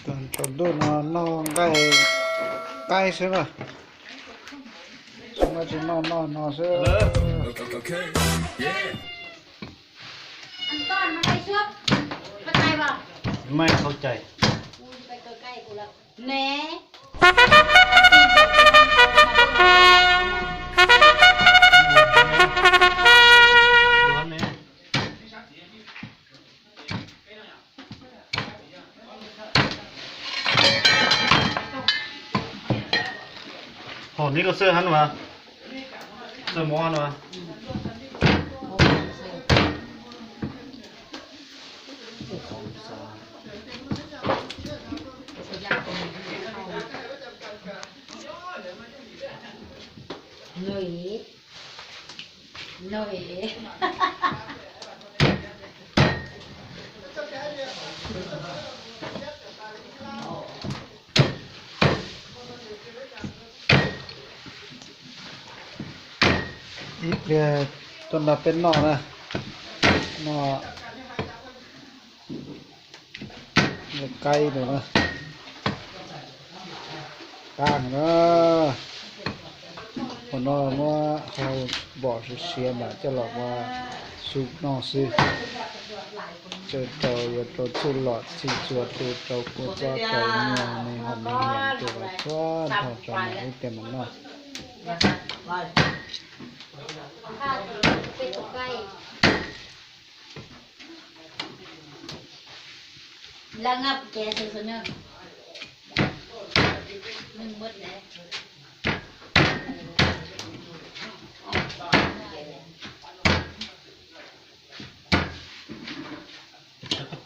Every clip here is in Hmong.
Tsaus ntuj no noj nqaij qaib xwb na, tsis muaj tsis noj noj no xwb. Maj qhau cai ne. Hom neb koj xwb hab no, xwb mov no. Ib pliag tuaj nrog peb noj na, noj qaib no na, qab heev na. Hmo no muab hau npom siav siav mam coj los ua su noj xwb. Tsaws rau yuav rau txuj lom txhij txhua tu rau kua txob rau nyuag me hom me hiam rau txhua nrho rau mam ib pliag mam noj.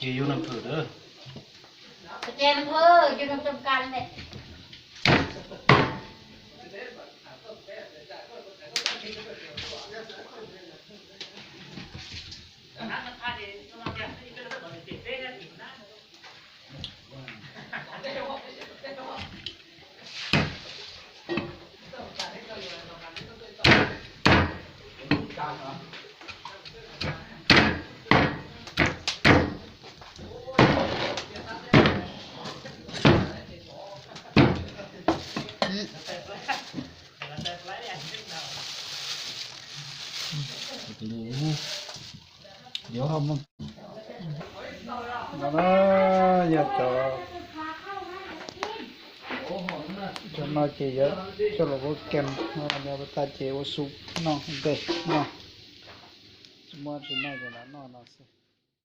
Ces yus noj phwm lawm. Yog cov, cov no ces yuav coj los ua kem, nws tas ces ua su noj nte noj. Tsis muaj tsis noj ces lam noj no xwb.